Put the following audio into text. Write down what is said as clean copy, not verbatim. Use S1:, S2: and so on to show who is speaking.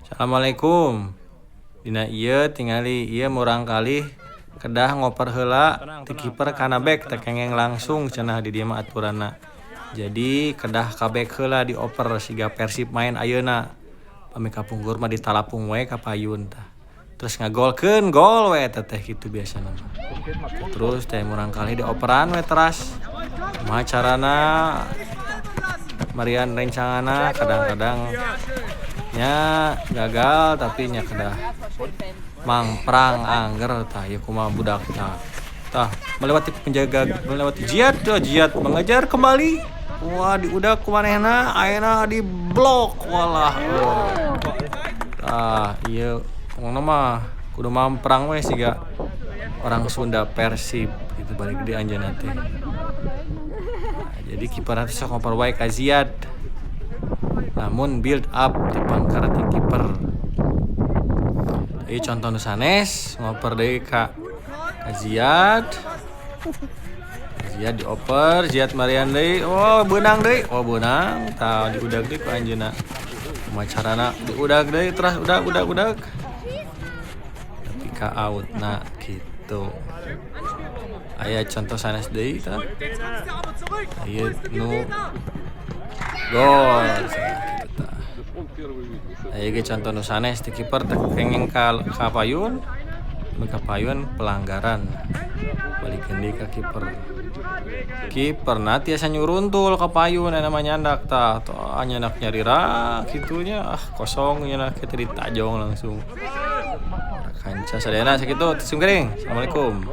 S1: Assalamualaikum. Dina ieu tingali ieu murangkalih kedah ngoper heula ti kiper kana bek teu kengeng langsung cenah di dieu mah aturanna. Jadi kedah ka bek heula dioper siga Persib main ayeuna. Pami kapungkur mah ditalapung we ka payun tah. Terus ngagolkeun gol we eta teh kitu biasana mah. Terus teh murangkalih dioperan we teras. Kumaha carana marian rencanganna kadang-kadang nya gagal tapi nya kedah mangprang angger tah ieu kumaha budak tah. Tah melewati penjaga, melewati Jiat, tuh Jiat mengejar kembali. Wah, diudak ku manehna, ayeuna di blok walah. Tah ieu pokona mah kudu mamprang we siga orang Sunda Persib gitu balik di anjeunna teh. Nah, jadi kiper teh sok ngoper wae ka Ziad. Namun build up di pangkar ti kiper. Ieu contoh nu sanes ngoper deui ka Ziad. Ziad dioper, Ziad marian deui. Oh, beunang deui. Oh, beunang. Tah diudag deui ku anjeunna. Kumaha carana diudag deui teras udag udag udag. Tapi ka outna kitu. Aya contoh sanes deui tah. Ieu nu gol kitu tah. Aya ge contoh nu sanes ti kiper teh kengeng ka payun. Ka payun pelanggaran. Balikeun deui ka kiper. Kiperna tiasa nyuruntul ka payun aya mah nyandak tah. Tah nyandak nyarira kitu nya, ah kosong nyandak kitu ditajong langsung. Kanca sadayana sakitu, simkuring. Assalamualaikum.